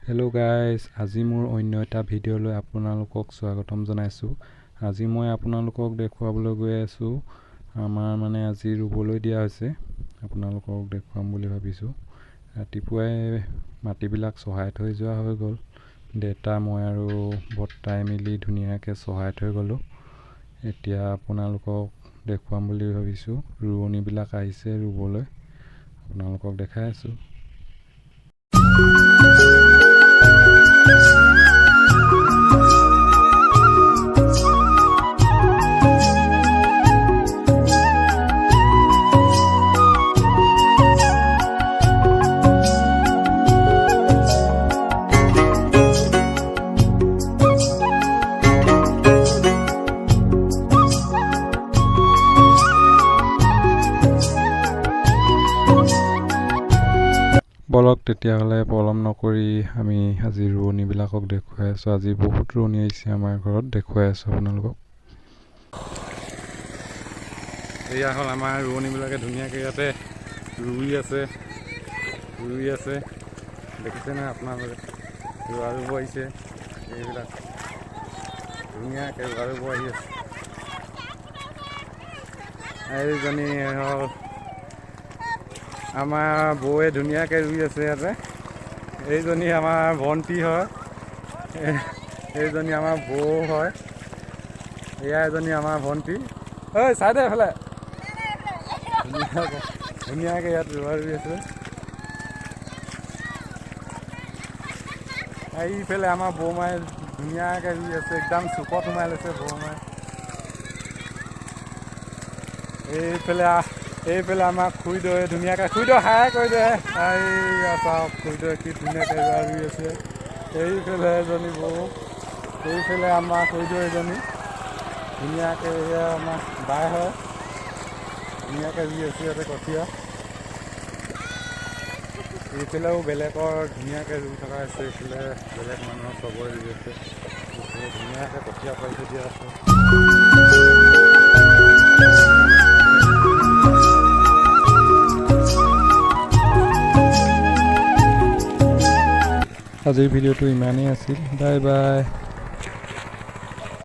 Hello' guys, আজি মোৰ অন্য এটা ভিডিঅ'লৈ আপোনালোকক স্বাগতম জনাইছোঁ। আজি মই আপোনালোকক দেখুৱাবলৈ গৈ আছোঁ, আমাৰ মানে আজি ৰুবলৈ দিয়া হৈছে, আপোনালোকক দেখুৱাম বুলি ভাবিছোঁ। ৰাতিপুৱাই মাটিবিলাক চহাই থৈ যোৱা হৈ গ'ল। দেউতা, মই আৰু বৰ্তাই মিলি ধুনীয়াকৈ চহাই থৈ গ'লোঁ। এতিয়া আপোনালোকক দেখুৱাম বুলি ভাবিছোঁ। ৰোৱনীবিলাক আহিছে ৰুবলৈ, আপোনালোকক দেখাই আছোঁ। বলক তেতিয়াহ'লে পলম নকৰি আমি আজি ৰোৱনীবিলাকক দেখুৱাই আছোঁ। আজি বহুত ৰোৱনী আহিছে আমাৰ ঘৰত, দেখুৱাই আছোঁ আপোনালোকক। এয়া হ'ল আমাৰ ৰোৱনীবিলাকে ধুনীয়াকৈ ইয়াতে ৰুই আছে, ৰুই আছে। দেখিছে নহয় আপোনালোকে, ৰোৱা ৰুব আহিছে। এইবিলাক ধুনীয়াকৈ ৰোৱা ৰুব আহি আছে। এইজনী হ'ল আমাৰ বৌয়ে, ধুনীয়াকৈ ৰুই আছে ইয়াতে। এইজনী আমাৰ ভণ্টি হয়, এইজনী আমাৰ বৌ হয়, এয়া এজনী আমাৰ ভণ্টি। ঐ চাই দে এইফালে, ধুনীয়াকৈ ধুনীয়াকৈ ইয়াত ৰোৱা ৰুই আছে। এইফালে আমাৰ বৌমাই ধুনীয়াকৈ ৰুই আছে, একদম চুকত সোমাই লৈছে বৌমাই। এইফালে আমাৰ খুৰীদৈ ধুনীয়াকৈ, খুৰীদৈ হাই কৰি দে। এইয়া চাওক খুৰীদৈ কি ধুনীয়াকৈ ৰোৱা ৰুই আছে। এইফালে এজনী বৌ, এইফালে আমাৰ খুৰীদৈ এজনী ধুনীয়াকৈ, এয়া আমাৰ বাই হয়, ধুনীয়াকৈ ৰুই আছে ইয়াতে কঠীয়া। এইফালেও বেলেগৰ ধুনীয়াকৈ ৰুই থকা হৈছে, এইফালে বেলেগ মানুহৰ চবৰে ৰুই আছে। এইফালে ধুনীয়াকৈ কঠীয়া পাৰি থৈ দিয়া আছে। আজিৰ ভিডিঅ'টো ইমানেই আছিল। Bye bye.